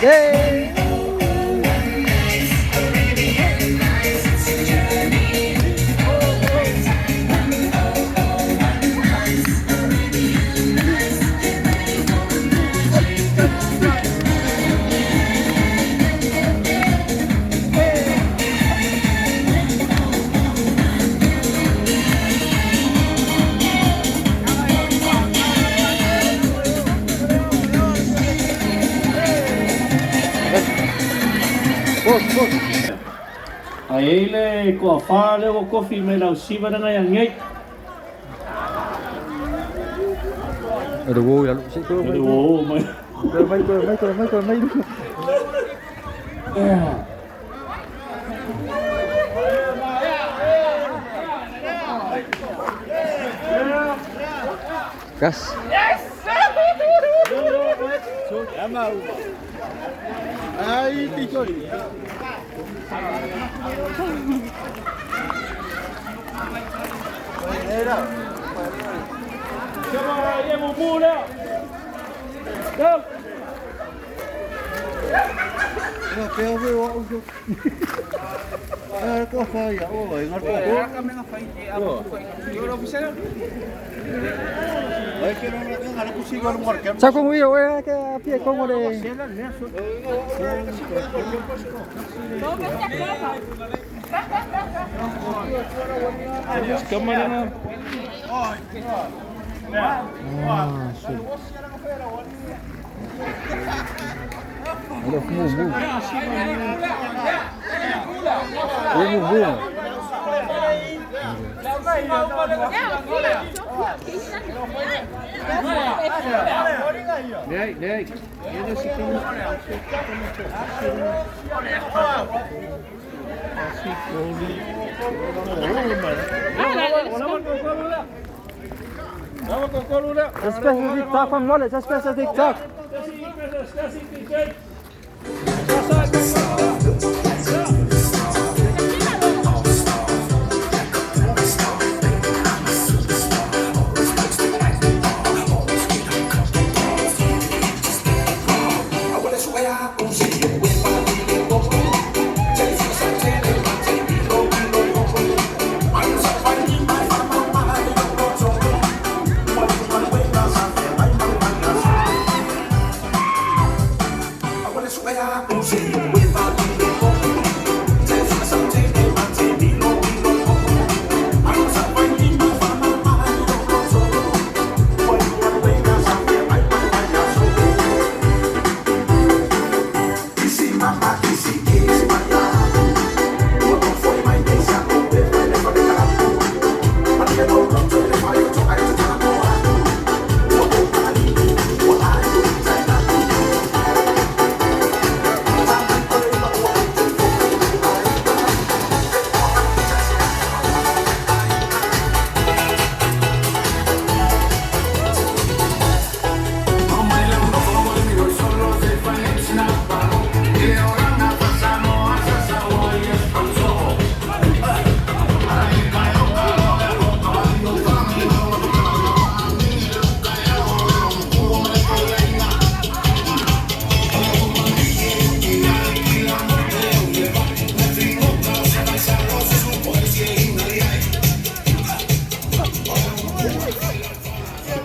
Yeah. Boss, boss. Ai ei le koa whā le o kofi me lau siva na ngai angei. Ada wo lalu sik tu. Ada wo mai. Mai mai mai mai mai. Gas. Yes. Ai, titori. Sa kong wi we ke pie kong le. Ah, shit. Ada mu mu. Mu mu. Nee, nee. Espèce de TikTok van Lolle, espèce de TikTok.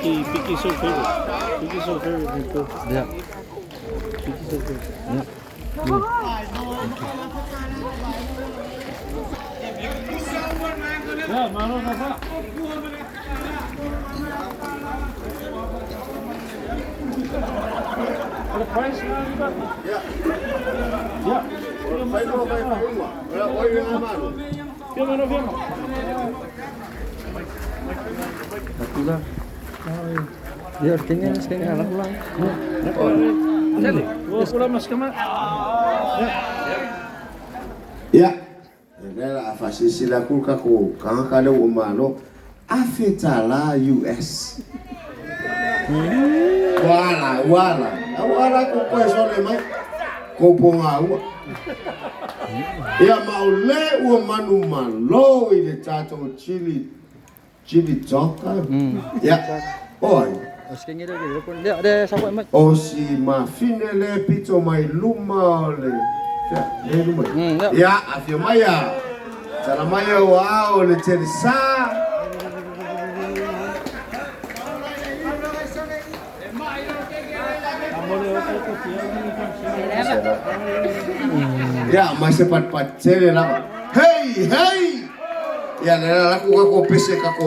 Piki, Piki so favorite. Piki so favorite people. Yeah. Piki so favorite. Yeah. Yeah, mano, na The price na Yeah. Yeah. Yeah. Fiama, fiama. Nakula. Ya, kenya kenya nakula. Dali. Wala mas kama. Ya. Lela afasisi la kulka ko kangaka le o malo afeta la US. Wala, wala. Wala ko ko sole mai. Ko ponga ua. Ia maule ua manu malo i le tātou chili chili toka. Ia. Oi. O se kengi le le ko le le sa ko mai. O si mafine le pito mai luma o le fea, le luma. Ya. Ia, afio mai a. Tala mai o ao le telesa. Ia, mai se pat pat tele lava. Hey, hey! Ia, le la ku ka ko pese ka ko.